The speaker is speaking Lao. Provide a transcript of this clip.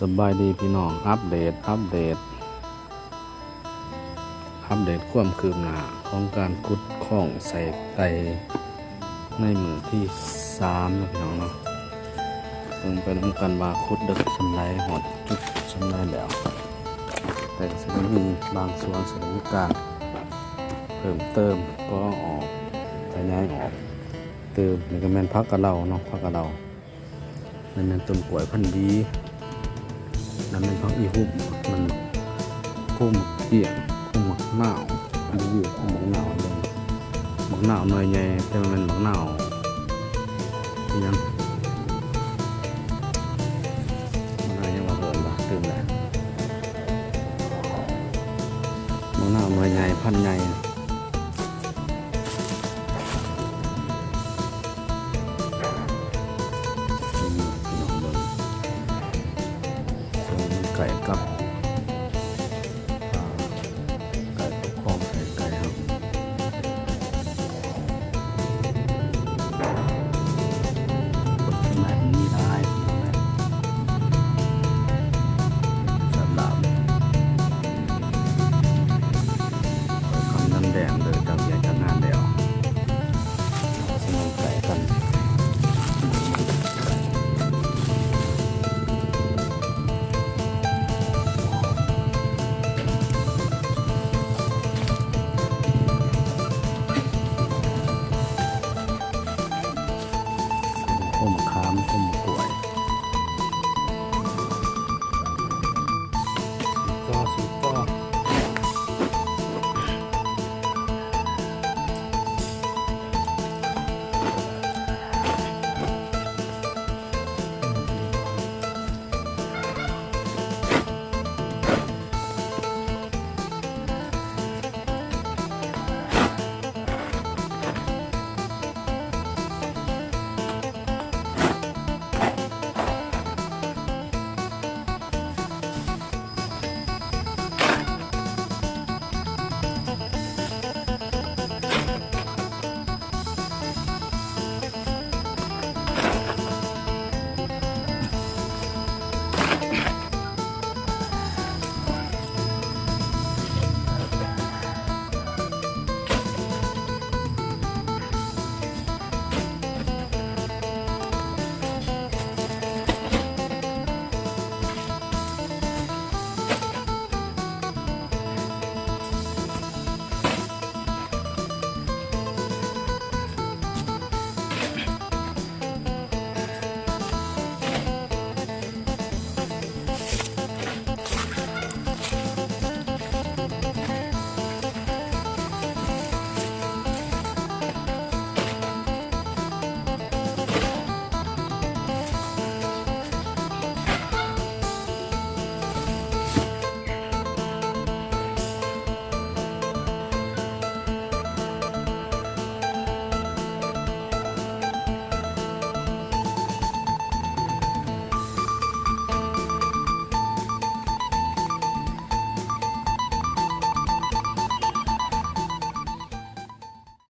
ສະບາຍດີພີ່ນ້ອງ ອັບເດດ ອັບເດດ ອັບເດດຄວາມຄືບໜ້າຂອງການຂຸດຄອງໃສ່ໄກ່ໃນມື້ທີສາມເນາະພີ່ນ້ອງເນາະ. ເບິ່ງໄປນຳກັນວ່າຂຸດເດິກສ່ຳໃດ ຮອດຈຸດສ່ຳໃດແລ້ວ ແຕ່ກໍຊິໄດ້ມີບາງສ່ວນ ຊິໄດ້ມີການເພີ່ມເຕີມ ກໍອອກ ຂະຫຍາຍອອກຕື່ມ. ນີ້ກໍແມ່ນຜັກກະເດົາເນາະ ຜັກກະເດົາ. ນັ້ນແມ່ນຕົ້ນກ້ວຍພັນດີ ນັ້ນແມ່ນຜັກອີຫຸ່ມ ມັນໂຄມໝາກກ້ຽງ ໂຄມໝາກນາວ ອັນນີ້ໂຄມໝາກນາວ ເບິ່ງ ໝາກນາວໜ່ວຍໃຫຍ່ ແຕ່ວ່າແມ່ນໝາກນາວອີຫຍັງ ໝາກນາວຫຍັງວ່າເອີ້ນວ່າ ລືມແລ້ວ ໝາກນາວໜ່ວຍໃຫຍ່ ພັນໃຫຍ່.